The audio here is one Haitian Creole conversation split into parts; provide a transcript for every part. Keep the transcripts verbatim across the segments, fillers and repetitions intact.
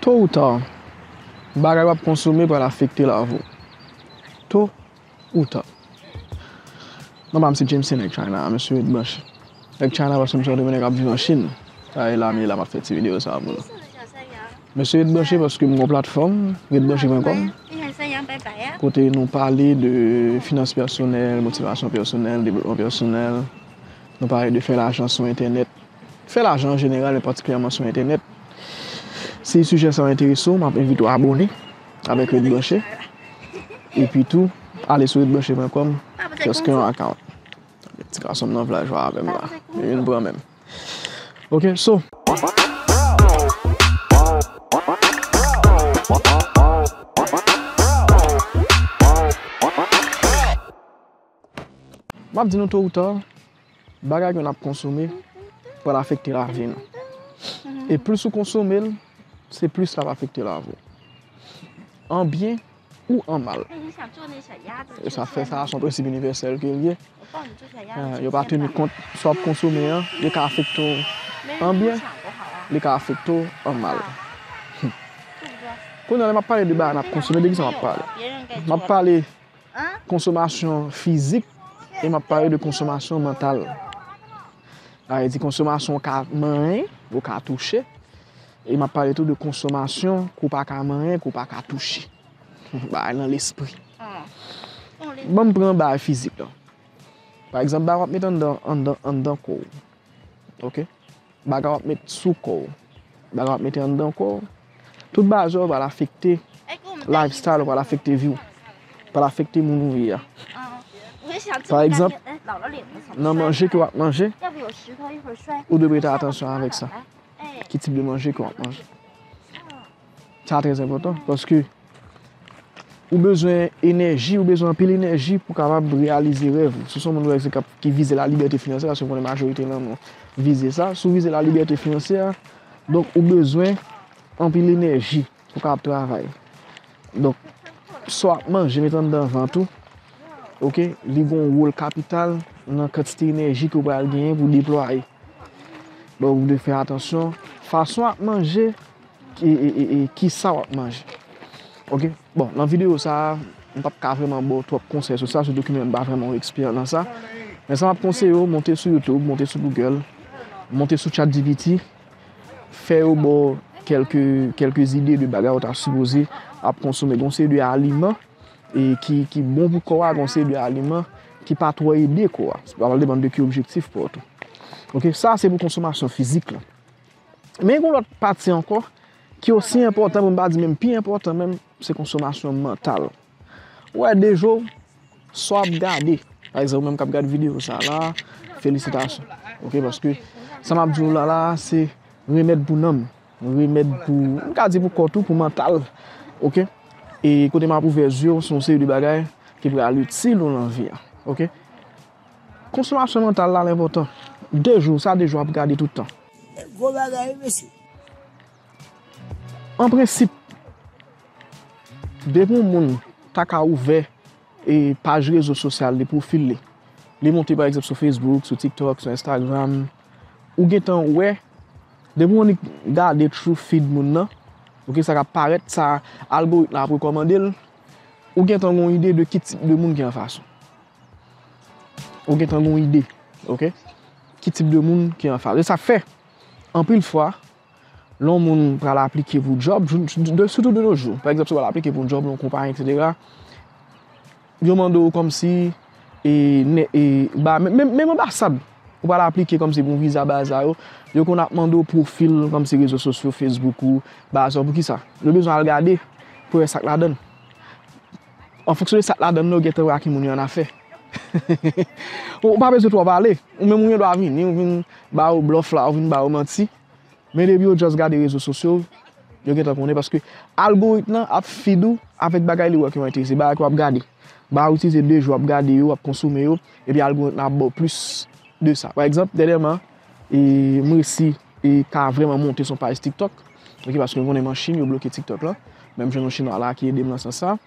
Tôt ou tard, bagay w ap konsome pral afekte lavi w. Tôt ou tard. Non, pa m se Jameson Nèg China, mesye ret branche. Nèg China paske m se yon de nèg k ap viv an Chin. Sa e la m ye la m ap fè ti videyo sa pou nou. Mesye ret branche paske m gon platfòm, ret branche pwen kòm, kote nou pale de finans pèsonèl, motivasyon pèsonèl, devlopman pèsonèl. Nou pale de fè lajan sou entènèt. Fè lajan an jeneral, men patikilyèman sou entènèt. Si sijè sa a enterese w, m ap envite w abòne avèk Ret Branche. Epi tou, ale sou ret branche pwen kòm, just create yon account. Ti gason m nan vle jwe avè m la. Li vin pran men m. Ok, so. M ap di nou tôt ou tard, bagay ke n ap konsome pral afekte lavi nou. E plis ou konsome l, se plis l ap afekte lavi w. An byen ou an mal. E sa fè sa, se yon prensip inivèsèl ke l ye. Ah, yo pa teni kont, sa w ap konsome an, li ka afekte w an byen, li ka afekte w an mal. Kounye a, lè m ap pale de bagay n ap konsome, de ki sa m ap pale? M ap pale konsomasyon fizik e m ap pale de konsomasyon mantal. Sa vle di konsomasyon w ka manyen, ou ka touche, e m ap pale tou de konsomasyon ke w pa ka manyen, ke w pa ka touche. Bagay nan lespri. Ban m pran bagay fizik la. Pa egzanp, bagay w ap met anndan, anndan, anndan kò w. Ok? Bagay w ap met sou kò w, bagay w ap mete anndan kò w, tout bagay sa yo pral afekte lifestyle ou, pral afekte vi w, pral afekte moun ou ye a. Pa egzanp, nan manje ke w ap manje, ou dwe prete atansyon avèk sa. Ki tip de manje ke w ap manje? Sa trè enpòtan, paske ou bezwen enèji, ou bezwen anpil enèji pou w kapab reyalize rèv ou. Si w se yon moun, pa egzanp, k ap, ki vize lalibète finansyè, paske m konnen majorite nan nou vize sa. Si w vize lalibète finansyè, donk, ou bezwen anpil enèji pou w kapab travay. Donk, sa w ap manje, met anndan vant ou, ok, li gen yon wòl kapital nan kantite enèji ke w pral genyen pou w deplwaye. Donk, ou dwe fè atansyon fason w ap manje, e, e, e, e kisa w ap manje. Ok? Bon, nan videyo sa a, m p ap ka vrèman ba w twòp konsèy sou sa, sitou ke mwen m pa vrèman yon eksperyan nan sa. Men sa m ap konseye w, monte sou YouTube, monte sou Google, monte sou ChatGPT, fè yo ba w kèlke, kèlke ide de bagay ou ta sipoze ap konsome. Gen yon seri de aliman, e ki, ki bon pou kò a, gen yon seri de aliman ki pa twò ede kò a. Sa va depann de ki objektif pa w tou. Ok, sa se pou konsomasyon fizik la. Men gen yon lòt pati ankò ki osi enpòtan, pou m pa di menm pi enpòtan menm, se konsomasyon mantal. Ou wè, de jou, sa w ap gade. Pa egzanp, ou menm k ap gade videyo sa la, felisitasyon. Ok, paske sa m ap di w la la, se remèd pou nanm, remèd pou, m ka di pou kò tou, pou mantal. Ok? E kote m ap ouvè zye w, se yon seri de bagay ki pral itil ou nan vi a. Ok? Konsomasyon mantal la, l enpòtan. De jou, sa de jou w ap gade tout tan. Gwo bagay, wi, mesye. An prensip, depi yon moun ta ka ouvè e paj rezo sosyal li, pwofil li, li monte, pa egzanp, sou Facebook, sou TikTok, sou Instagram, ou gentan wè, depi w annik gade through feed moun nan, ok, sa k ap parèt, sa algoritm la ap rekòmande l, ou gentan gen yon ide de ki tip de moun ki anfas ou. Ou gentan gen yon ide, ok? Ki tip de moun ki anfas. E sa fè, anpil fwa, lè yon moun pral aplike pou djòb, jou, de, sitou de nos jours, pa egzanp, si w pral aplike pou yon djòb nan yon konpayi, etsetera, yo mande w kòmsi, e, ne, e, ba, menm, menm, menm anbasad, ou pral aplike kòmsi pou yon viza, bagay sa yo, yo konn ap mande w pwofil kòmsi rezo sosyo, Facebook ou, bagay sa yo. Poukisa? Yo bezwen al gade pou yo wè sa k ladan l. An fonksyon de sa k ladan l nan, yo gentan wè ak ki moun yo annafè. Ou pa bezwen twò pale. Ou menm ou gen dwa vini, ou vin ba yo blòf la, ou vin ba yo manti. Men depi yo just gade rezo sosyo, yo gentan konnen paske algoritm nan ap feed ou avèk bagay li wè ke w enterese, bagay ke w ap gade. Bagay ou itilize de jou w ap gade yo, w ap konsome yo, epi algoritm nan ap ba w plis de sa. Pa egzanp, dènyèman, e, m resi, e, ka vrèman monte sou paj TikTok. Ok, paske m konnen m an Chin, yo bloke TikTok la. Menm jan yon Chinwa la ki ede m nan sans sa.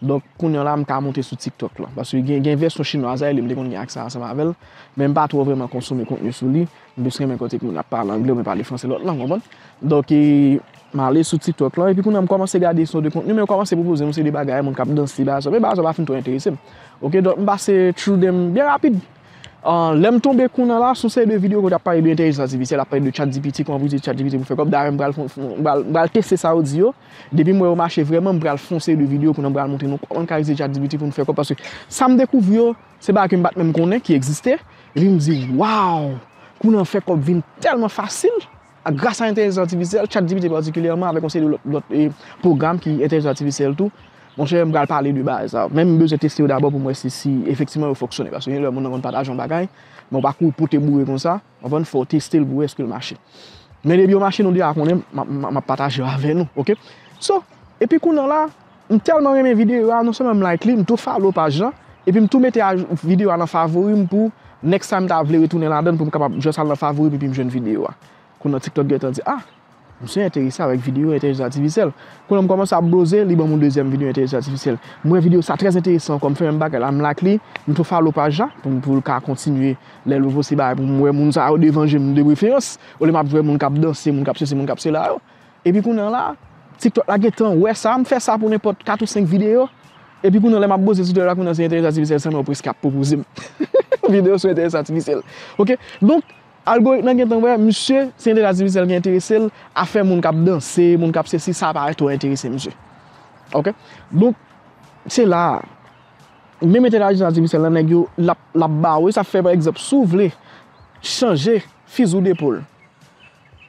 Donk, kounye a la, m ka monte sou TikTok la. Paske gen, gen vèsyon chinwaz la, e li m te konn gen aksè ansanm avè l. Men m pa twò vrèman konsome kontni sou li. M plis renmen kote moun ap pale anglè oubyen pale franse lòt lang, konprann? Donk, e, m ale sou TikTok la, epi kounye a m kòmanse gade son de kontni, men yo kòmanse pwopoze m se de bagay, moun k ap danse, bagay sa, men bagay sa pa fin twò enterese m. Ok, donk m pase through them byen rapid. Ah, lè m tonbe kounye a la, son seri de videyo kote ap pale de entèlijans atifisyèl, ap pale de ChatGPT, kòman pou itilize ChatGPT pou fè kòb. Dayè, m pral fon, fon, m pral, m pral teste sa yo di yo. Depi m wè yo mache vrèman, m pral fè yon seri de videyo kounye a m pral montre nou kòman n ka itilize ChatGPT pou n fè kòb. Paske sa m dekouvri yo, se bagay ke m pa t menm konnen ki egziste. Epi m di, waw! Kounye a fè kòb vin tèlman fasil. Gras a entèlijans atifisyèl, ChatGPT patikilyèman, avèk yon seri de lòt, lòt, e, pwogram ki entèlijans atifisyèl tou, monchè, m pral pale de bagay sa. Men m bezwen teste yo dabò pou m wè si, si efektivman yo fonksyone. Paske gen lè moun nan konn pataje yon bagay, men w pa kouri pote boure konsa, w konprann, fò w teste l pou w wè èske l mache. Men depi yo mache, nou deja konnen, m ap, m ap, m ap pataje yo avè nou, ok? So, epi kounye a la, m tèlman renmen videyo a, non sèlman m like li, m tou follow paj la, epi m tou mete a, videyo a nan favori m pou next time m ta vle retounen ladan l pou m kapab just al nan favori m epi m jwenn videyo a. Kounye a TikTok gentan di, ah, misye enterese avèk videyo entèlijans atifisyèl. Kounye a m kòmanse ap browse, li ban m yon dezyèm videyo entèlijans atifisyèl. M wè videyo sa trè enteresan ankò, m fè menm bagay la, m like li, m tou follow paj la, pou m, pou l ka kontinye lè l poste bagay, pou m wè moun sa yo devan je m de preferans, olye m ap wè moun k ap danse, moun k ap sesi, moun k ap sela yo. Epi kounye a la, TikTok la gentan wè sa, m fè sa pou nenpòt kat ou senk videyo. Epi kounye a lè m ap browse TikTok la, kounye a se entèlijans atifisyèl sèlman yo prèske ap pwopoze m videyo sou entèlijans atifisyèl. Ok? Donk, algoritm nan gentan wè, misye, se entèlijans atifisyèl ki enterese l, afè moun k ap danse, moun k ap sesi, sa parèt twò enterese misye. Ok? Donk, se la a, menm entèlijans atifisyèl la, nèg yo, l ap, l ap ba ou, e sa fè, pa egzanp, si w vle chanje fizi w depòl,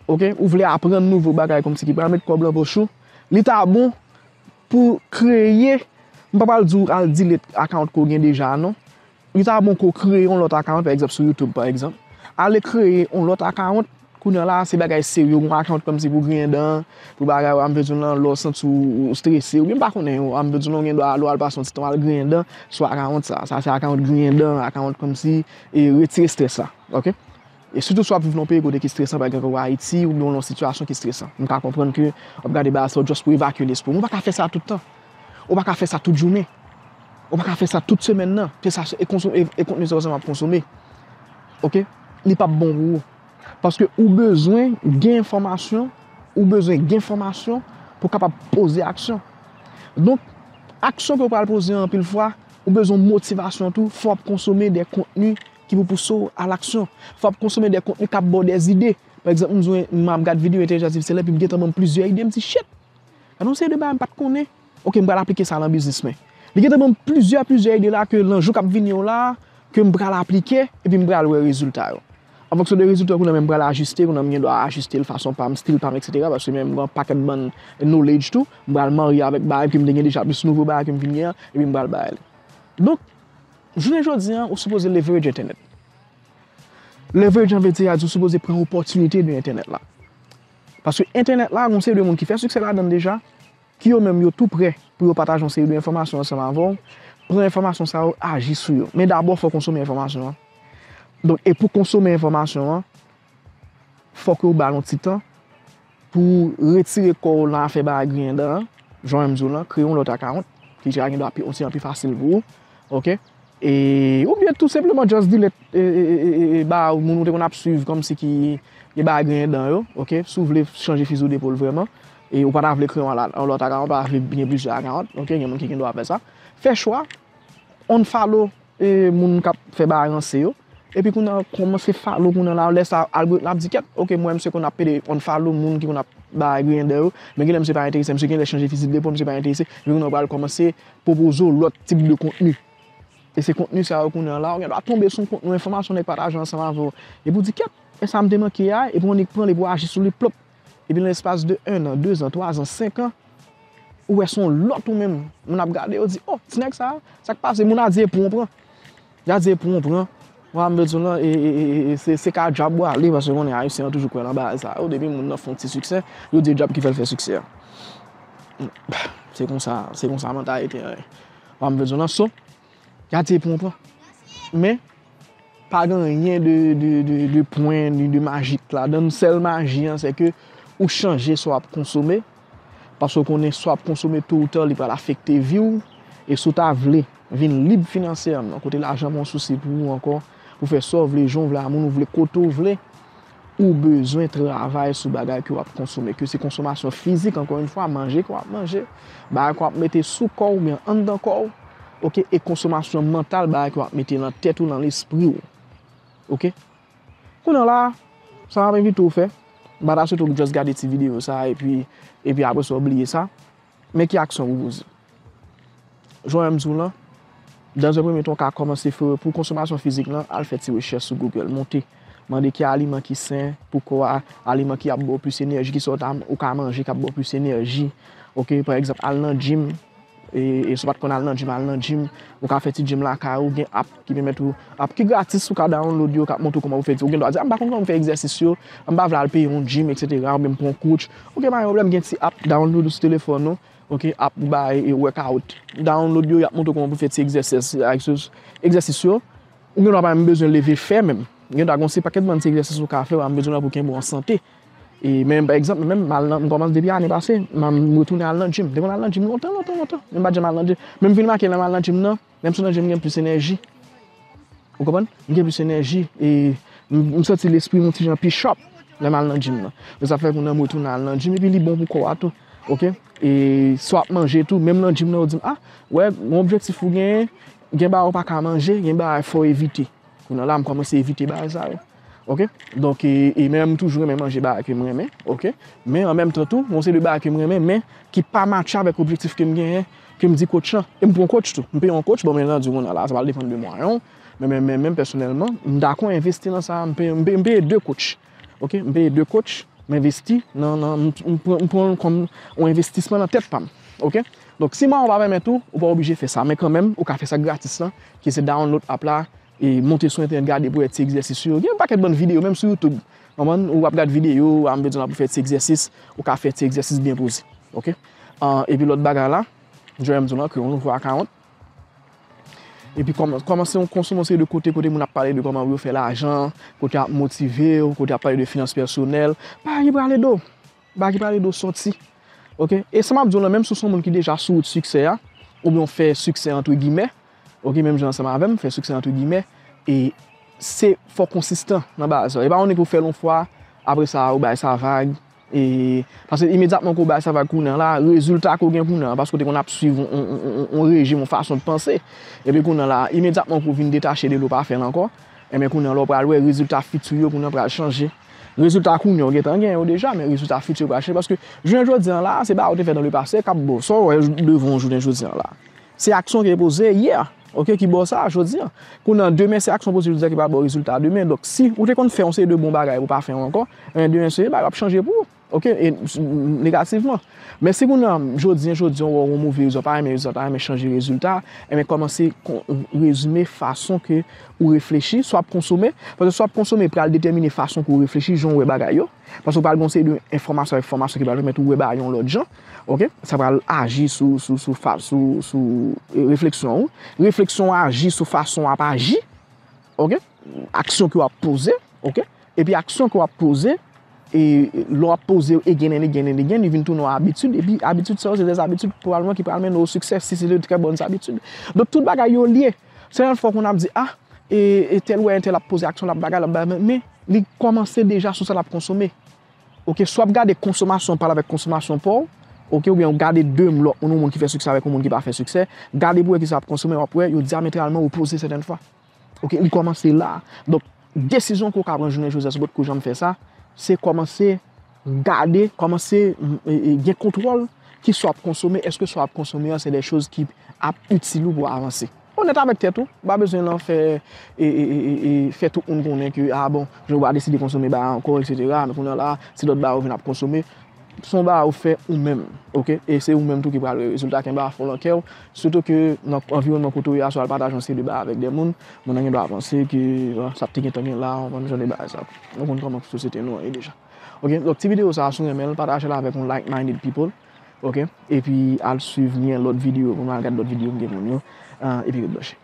ok, ou vle aprann nouvo bagay kòmsi ki pral met kòb lan poch ou, li ta bon pou kreye, m pa pral di w al delete account ke w gen deja a non. Li ta bon ke w kreye yon lòt account, pa egzanp, sou YouTube, pa egzanp. Ale kreye yon lòt account, kounye a la, se bagay serye, yon account kòmsi pou griyen dan, pou bagay, w ap vle di w nan lè w santi w, w strese, oubyen m pa konnen, w ap vle di w nan w gen dwa al, w al pase yon ti tan, w al griyen dan sou account sa. Sa se account griyen dan, account kòmsi, e retire strès la, ok? E sitou si w ap viv nan yon peyi kote ki stresan, pa egzanp, tankou Ayiti, ou nan yon sitiyasyon ki stresan. M ka konprann ke w ap gade bagay sa yo just pou evakye lespri w. Men w pa ka fè sa tout tan. Ou pa ka fè sa tout jounen. Ou pa ka fè sa tout semèn nan. Se sa, e konsome, e, e kontni sa w ap konsome. Ok? Li p ap bon pou ou. Paske ou bezwen gen enfòmasyon, ou bezwen gen fòmasyon pou w kapab poze aksyon. Donk, aksyon ke w pral poze an, anpil fwa, ou bezwen motivasyon tou, fò w ap konsome de kontni ki pou pouse w a laksyon. Fò w ap konsome de kontni k ap ba w de ide. Pa egzanp, m bezwen, m ap gad videyo entèlijans atifisyèl epi m gentan ban m plizyè ide, m di, shit! Gade yon seri de bagay m pa t konnen. Ok, m pral aplike sa nan biznis mwen. Li gentan ban m plizyè, plizyè ide la ke nan jou k ap vini yo la, ke m pral aplike, epi m pral wè rezilta yo. An fonksyon de rezilta yo, kounye a menm m pral ajiste, kounye a m gen dwa ajiste l fason pa m, stil pa m, etsetera. Paske menm m gen yon pakèt bann knowledge tou, m pral marye avèk bagay ke m te gen deja, plis nouvo bagay ke m vin gen an, epi m pral bay li. Donk, jounen jodi a, ou sipoze leverage entènèt. Leverage an vle di, a di ou sipoze pran opòtinite de entènèt la. Paske entènèt la, gon seri de moun ki fè siksè ladan l deja, ki yo menm yo tou prè pou yo pataje yon seri de enfòmasyon ansanm avè w. Pran enfòmasyon sa yo, aji sou yo. Men dabò, fò w konsome enfòmasyon an. Donk, e pou konsome enfòmasyon an, fò ke w ba l yon ti tan pou w retire kò w nan afè bagay griyen dan an, jan w wè m di w lan, kreye yon lòt account, ki deja gen dwa pi, yon ti jan pi fasil pou ou, ok? E, oubyen tou senpleman just delete, e, e, e, e, e, ba moun ou te konn ap swiv kòmsi ki gen bagay griyen dan yo, ok? Si w vle chanje fizi w depòl vrèman, e ou pa ta vle kreye yon la-, yon lòt account, ou pa ta vle gen plizyè account, ok? Gen moun ki gen dwa fè sa. Fè chwa, unfollow e, moun k ap fè bagay ranse yo. Epi kounye a, kòmanse follow kounye a la, lè sa, algoritm la ap di, kèt, ok, m wè misye konn ap pede unfollow moun ki konn ap bagay griyen dan yo, men gen lè misye pa enterese, misye gen lè chanje fizi l depòl, misye pa enterese, epi kounye a, w pral kòmanse pwopoze w lòt tip de kontni. E se kontni sa yo kounye a la, ou gen dwa tonbe sou yon kontni, yon enfòmasyon nèg pataje ansanm avè w. Epi w di, kèt, e sa m te manke a, epi w annik pran l, epi w aji sou li, plop. Epi nan lespas de en an, de zan, twa zan, senk an, ou wè se yon lòt ou menm. Moun ap gade, yo di, oh, ti nèg sa, sa k pase? Moun a di e pran w pran. Y a di e pran w pran. Mwen, m bezwen lan, e, e, e, e, se, se ka djab ou ale, paske konnen Ayisyen an toujou kwè nan bagay sa yo. Depi moun nan fè yon ti siksè, yo di e djab ki fè l fè siksè a. Se konsa, se konsa mantalite an ye. Mwen, m bezwen lan. So, y a di e pran w pran. Men, pa gen anyen de, de, de, de pwen, ni de majik ladan l. Sèl maji an, se ke ou chanje sa w ap konsome, paske w konnen sa w ap konsome to ou ta li pral afekte vi w, e si w ta vle vin lib finansyèman, kote lajan pa yon sousi pou ou ankò, pou fè sa w vle, jan w vle, a moun ou vle, kote w vle, ou bezwen travay sou bagay ke w ap konsome, ke se konsomasyon fizik, ankò yon fwa, manje ke w ap manje, bagay ke w ap mete sou kò w oubyen anndan kò w, oke, e konsomasyon mantal, bagay ke w ap mete nan tèt ou, nan lespri w, oke. Kounye a la, sa m ap envite w fè, m pa ta swete w just gade ti videyo sa, epi, epi apre sa w bliye sa, men ki aksyon pou w poze. Jan m di w lan, dans un premier temps, w ka kòmanse fè pou konsomasyon fizik lan, al fè ti rechèch sou Google, monte, mande ki aliman ki sen pou kò a, aliman ki ap ba w plis enèji, ki sa w ta, ou ka manje k ap ba w plis enèji. Oke, pa egzanp, al nan gym, e, e si w pa t konn al nan gym, al nan gym, ou ka fè ti gym lakay ou, gen app ki pèmèt ou, app ki gratis ou ka download yo, k ap montre w kòman pou fè, ou gen dwa di, a, m pa konn kòman pou fè egzèsis yo, m pa vle al peye yon gym, etsetera, oubyen m pran yon coach. Oke, pa gen pwoblèm, gen ti app download sou telefòn ou, oke, app bay e workout. Download yo, y ap montre w kòman pou fè ti egzèsis, egzèsis yo. Ou gen dwa pa menm bezwen leve fè menm. Gen dwa gon se pakèt bann ti egzèsis ou ka fè, w ap bezwen pou kenbe w an sante. E men, pa egzanp, menm, m al nan, m kòmanse depi ane pase, m, m retounen al nan gym. M te konn al nan gym lontan, lontan, lontan. Men m pa t janm al nan gym. Men m vin make lè m al nan gym nan, lè m sot nan gym, m gen plis enèji. Ou konprann? M gen plis enèji. E m, m santi lespri m yon ti jan pi sharp lè m al nan gym nan. Men sa fè kounye a m retounen al nan gym, epi li bon pou kò a tou. Oke? E sa w ap manje tou, menm nan gym nan, yo di m, a, wè, gon objektif ou genyen, gen bagay ou pa ka manje, gen bagay fò w evite. Kounye a la, m kòmanse evite bagay sa yo. Oke? Donk, e, e men m toujou renmen manje bagay ke m renmen, oke? Men an menm tan tou, yon seri de bagay ke m renmen, men ki pa matche avèk objektif ke m genyen, ke m di coach lan. E m pran coach tou. M peye yon coach, bon, men nan di kounye a la, sa pral depann de mwayen w. Men, men, men, men pèsonèlman, m dakò envesti nan sa, m peye, m peye, m peye de coach. Oke? M peye de coach, m envesti nan, nan, m, m pran, m pran l kòm yon envestisman nan tèt pa m. Oke? Donk, si mwayen w pa pèmèt ou, ou pa oblije fè sa. Men kanmenm, ou ka fè sa gratis lan, ki se download app la, e monte sou entènèt, gade pou wè ti egzèsis yo. Gen yon pakèt bann videyo, menm sou YouTube. Konprann? Ou ap gade videyo, a, m bezwen la pou fè ti egzèsis, ou ka fè ti egzèsis byen poze. Oke? Ah, epi lòt bagay la, jan m di w lan, ke yon fwa akawont. Epi kòman-, kòmanse yon konsome yon seri de kote, kote moun ap pale de kòman yo fè lajan, kote y ap motive w, kote y ap pale de finans pèsonèl. Bagay ki prale do. Bagay ki prale do sòti. Oke? E sa m ap di w lan, menm si w se yon moun ki deja sou wout siksè a, oubyen w fè siksè antre gimè, oke, menm jan ansanm avè m, fè siksè antre gimè, e se fò konsistan nan bagay sa. E pa yon nèg ou fè l yon fwa, apre sa, ou bay sa vag. E, paske imedyatman ke w bay sa vag kounye a la, rezilta ke w gen kounye a, paske w te konn ap swiv yon, yon, yon, yon, yon rejim, yon fason de panse. Epi kounye a la, imedyatman ke w vin detache de l, ou pa fè l ankò, enben kounye a la, w pral wè rezilta fiti yo kounye a pral chanje. Rezilta kounye a w gentan gen yo deja, men rezilta fiti yo pral chanje. Paske jounen jodi a la, se bagay ou te fè dans le passé k ap bon. Sa w wè devan w jounen jodi a la, se aksyon ki poze yè, oke, ki ba w sa jodi a. Kounye a, demen, se aksyon poze jodi a ki pral ba w rezilta demen. Donk, si ou te konn fè yon seri de bon bagay, ou pa fè yo ankò, enben demen, se bagay ap chanje pou ou. Oke? E negativman. Men si kounye a, jodi a, jodi a, w wè yon move rezilta, w pa renmen rezilta, w ta renmen chanje rezilta, enben kòmanse kon-, rezime fason ke ou reflechi, sa w ap konsome, paske sa w ap konsome pral detèmine fason ke w reflechi, jan w wè bagay yo. Paske w pral gen yon seri de enfòmasyon avèk fòmasyon ki pral pèmèt ou wè bagay yon lòt jan. Oke? Sa pral aji sou, sou, sou, fa-, sou, sou, e, refleksyon ou. Refleksyon aji sou fason w ap aji. Oke? Aksyon ke w ap poze. Oke? Epi aksyon ke w ap poze, e lè w ap poze again and again and again, li vin tounen yon abitid, epi abitid sa yo, se de abitid pwobableman ki pral mennen w o siksè, si se de trè bòn abitid. Donk, tout bagay yo lye. Se yon fwa w konn ap di, a, e, e tèl wè entèl ap poze aksyon, l ap bagay, l ap bagay, men li kòmanse deja sou sa l ap konsome. Oke, si w ap gade konsomasyon pa w avèk konsomasyon pa w, oke, oubyen w gade de lòt moun, yon moun ki fè siksè avèk yon moun ki pa fè siksè, gade pou w wè kisa w ap konsome, w ap wè yo dyametralman opoze sètèn fwa. Oke, li kòmanse la. Donk, desizyon ke w ka pran jounen jodi a, si w potko janm fè sa, se kòmanse gade, kòmanse, e, e, gen kontwòl ki sa w ap konsome, èske sa w ap konsome an, se de choz ki ap itil ou pou w avanse. Onèt avèk tèt ou, ou pa bezwen nan fè, e, e, e, e, e, fè tout moun konnen ke, a bon, jan ou pa deside konsome bagay ankò, etsetera, men kounye a la, se lòt bagay ou vin ap konsome. Se yon bagay ou fè ou menm, oke? E se ou menm tou ki pral wè rezilta, kenbe afon nan kè w, sitou ke nan anviwònman kote w ye a, si w al pataje yon seri de bagay avèk de moun, moun nan gen dwa panse ke, bon, sa te gentan gen la, yon jan de bagay sa. Nou konn kòman sosyete nou an ye deja. Oke? Donk, ti videyo sa a, si w renmen l, pataje l avèk yon like-minded people, oke? Epi, al swiv m, gen lòt videyo, pou nou al gade lòt videyo m gen pou nou, ah, epi ret branche.